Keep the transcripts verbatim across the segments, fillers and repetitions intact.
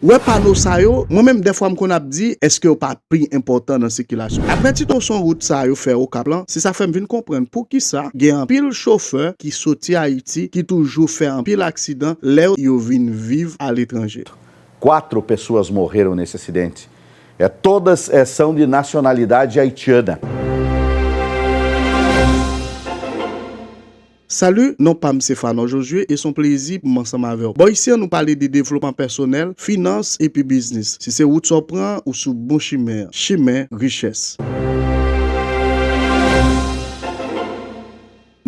Wè pano sa yo, mwen menm dèfwa m konn ap di, èske yo pa pi enpòtan nan sikilasyon? Aprè ti twoson wout sa yo fè Okap lan, se sa fè m vin konprann poukisa gen anpil chofè ki soti Ayiti ki toujou fè anpil aksidan lè yo vin viv aletranje. Quatro pessoas morreram nesse acidente. É, todas é, são de nacionalidade haitiana. Salut, non pa m se Fanor Josué e s on plezi pou m ansanm avè w. Bò isi an nou pale de devlopman pèsonèl, finans epi biznis. Si se wout sa w pran, ou sou bon chimen an, chimen richès.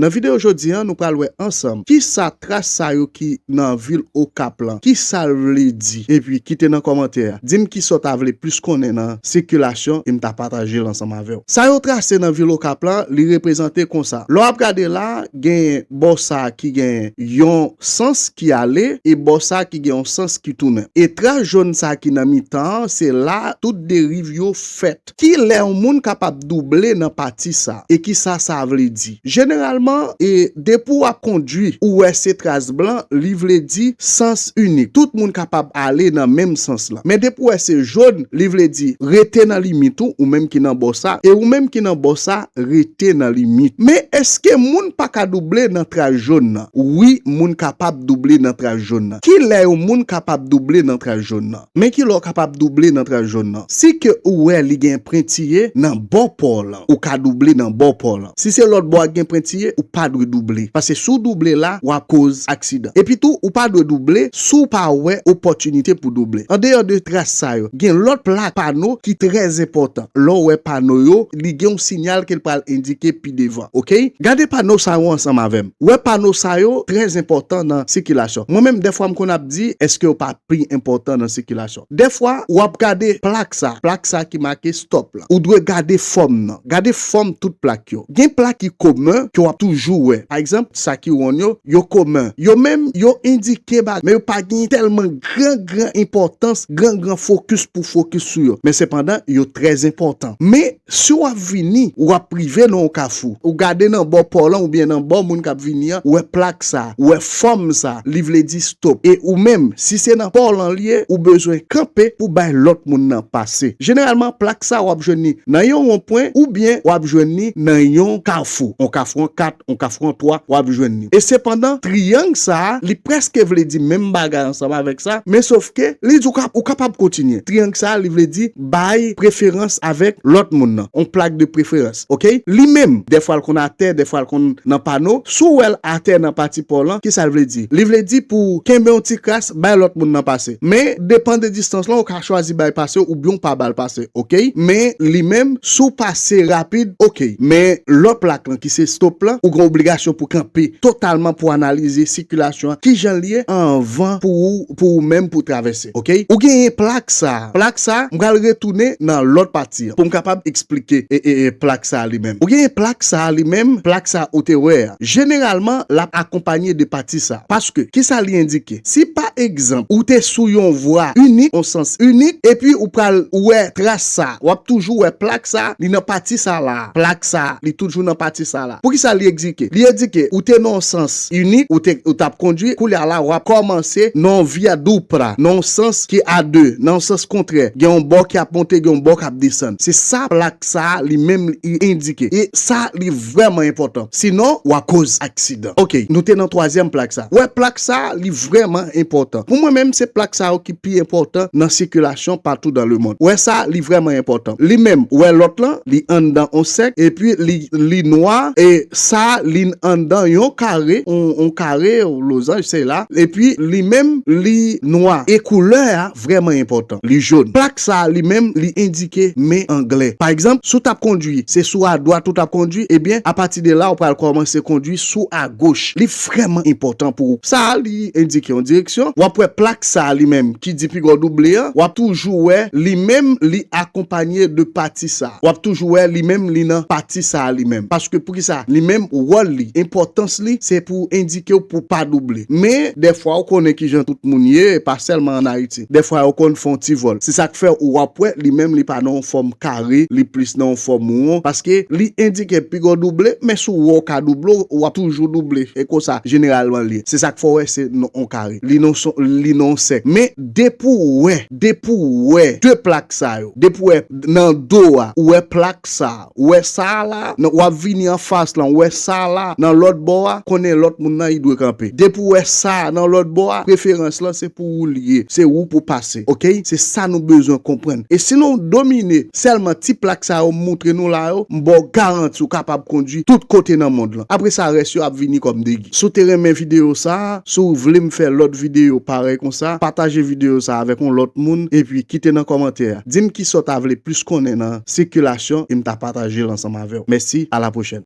Nan videyo jodi an, nou pral wè ansanm kisa tras sa yo ki nan vil Okap lan, kisa l vle di, epi kite nan kòmantè a. Di m kisa w ta vle plis konnen nan sikilasyon e m ta pataje l ansanm avè w. Sa yo trase nan vil Okap lan, li reprezante konsa. Lè w ap gade la, gen bò sa ki gen yon sans ki ale e bò sa ki gen yon sans ki tounen. E tras jòn sa ki nan mitan an, se la tout deriv yo fèt. Ki lè yon moun kapab double nan pati sa? E kisa sa vle di? Jeneralman, e depi w ap kondwi, ou wè se tras blan, li vle di sans inik. Tout moun kapab ale nan menm sans lan. Men depi w wè se jòn, li vle di rete nan limit ou, ou menm ki nan bò sa, e ou menm ki nan bò sa, rete nan limit. Men èske moun pa ka double nan tras jòn nan? Wi, moun kapab double nan tras jòn nan. Ki lè yon moun kapab double nan tras jòn nan? Men ki lè w kapab double nan tras jòn nan? Si ke ou wè li gen pwentiye nan bò pò lan, ou ka double nan bò pò lan. Si se lòt bò a gen pwentiye, ou pa dwe double. Paske si w double la, w ap koz aksidan. Epi tou, ou pa dwe double si w pa wè opòtinite pou double. Andeyò de tras sa yo, gen lòt plak pano ki trè enpòtan. Lè w wè pano yo, li gen yon siyal ke l pral endike pi devan. Oke? Gade pano sa yo ansanm avè m. Wè pano sa yo trè enpòtan nan sikilasyon. Mwen menm, dèfwa m konn ap di, èske yo pa pi enpòtan nan sikilasyon? Dèfwa, w ap gade plak sa, plak sa ki make stop la. Ou dwe gade fòm nan. Gade fòm tout plak yo. Gen plak ki komen ke w ap toujou wè. Pa egzanp, sa ki wonn yo, yo komen. Yo menm, yo endike bagay, men yo pa gen tèlman gran, gran enpòtans, gran, gran fokis pou fokis sou yo. Men sepandan, yo trè enpòtan. Men, si w ap vini, w ap rive nan yon kafou. Ou gade nan bò pò lan oubyen nan bò moun k ap vini an, ou wè plak sa, ou wè fòm sa, li vle di stop. E ou menm, si se nan pò lan li ye, ou bezwen kanpe pou bay lòt moun nan pase. Jeneralman, plak sa w ap jwenn li nan yon wonpwen oubyen w ap jwenn li nan yon kafou. Yon kafou an kat, yon kafou an twa, w ap jwenn li. E sepandan, triyang sa a, li prèske vle di menm bagay ansanm avèk sa, men sof ke li di w ka, ou kapab kontinye. Triyang sa a, li vle di bay preferans avèk lòt moun nan. Yon plak de preferans, oke? Li menm, dèfwa l konn atè, dèfwa l konn nan pano. Si w wè l atè nan pati pò lan, kisa l vle di? Li vle di pou kenbe yon ti kras, bay lòt moun nan pase. Men, depan de distans lan, ou ka chwazi bay pase oubyen w pa ba l pase, oke? Men, li menm, si w pase rapid, oke. Men, lòt plak lan, ki se stop lan, ou gen obligasyon pou kanpe totalman pou analize sikilasyon an, kijan l ye anvan pou ou, pou ou menm pou travèse, oke? Ou genyen plak sa. Plak sa, m pral retounen nan lòt pati an pou m kapab eksplike e, e, e plak sa li menm. Ou genyen plak sa li menm, plak sa ou te wè a. Jeneralman, l ap akonpanye de pati sa. Paske, kisa li endike? Si pa egzanp, ou te sou yon vwa inik, yon sans inik, epi ou pral wè tras sa, w ap toujou wè plak sa, li nan pati sa la. Plak sa, li toujou nan pati sa la. Poukisa li endike? Li endike ou te nan yon sans inik, ou te, ou t ap kondwi, koulye a la, w ap kòmanse nan yon via dupla, nan yon sans ki a de, nan yon sans kontrè. Gen yon bò ki ap monte, gen yon bò k ap desann. Se sa plak sa li menm li endike. E sa li vrèman enpòtan. Sinon, w ap koz aksidan. Oke, nou te nan twazyèm plak sa. Wè, plak sa, li vrèman enpòtan. Pou mwen menm, se plak sa yo ki pi enpòtan nan sikilasyon patou dan lemonn. Wè sa, li vrèman enpòtan. Li menm, wè lòt lan, li anndan on sèk, epi li, li nwa, e sa, li anndan yon kare, on, on kare, lozanj, se la, epi li menm, li nwa. E koulè a vrèman enpòtan. Li jòn. Plak sa, li menm, li endike men anglè. Pa egzanp, si w t ap kondwi, se sou adwat ou t ap kondwi, ebyen, apati de la, ou pral kòmanse kondwi sou agoch. Li vrèman enpòtan pou ou. Sa a, li endike yon direksyon. W ap wè plak sa a li menm ki di piga w double an, w ap toujou wè li menm li akonpanye de pati sa a. W ap toujou wè li menm li nan pati sa a li menm. Paske poukisa? Li menm wòl li, enpòtans li, se pou endike w pou pa double. Men, dèfwa, ou konnen kijan tout moun ye, pa sèlman ann Ayiti. Dèfwa, yo konn fè yon ti vòl. Se sa k fè w ap wè, li menm, li pa nan yon fòm kare, li plis nan yon fòm won, paske li endike piga w double, men si w wè w ka double, w ap toujou double. E konsa, jeneralman, li ye. Se sa k fè w wè, se nan yon kare. Li nan son, li nan yon sèk. Men, depi w wè, depi w wè de plak sa yo, depi w wè nan do a, ou wè plak sa, ou wè sa a la, nan, w ap vini anfas lan, ou wè sa a la, nan lòt bò a, konnen lòt moun nan, li dwe kanpe. Depi w wè sa a nan lòt bò a, preferans lan, se pou ou li ye. Se ou pou pase, oke? Se sa nou bezwen konprann. E si nou domine sèlman ti plak sa yo m moutre nou la yo, m ba w garanti ou kapab kondui tout kote nan mond lan. Apre sa, rès yo ap vini kòm degi. Si w te renmen videyo sa a, si w vle m fè lòt videyo parèy konsa, pataje videyo sa a avèk yon lòt moun, epi kite nan kòmantè a. Di m kisa w ta vle plis konnen nan sikilasyon, e m ta pataje l ansanm avè w. Mèsi, a la pwochèn.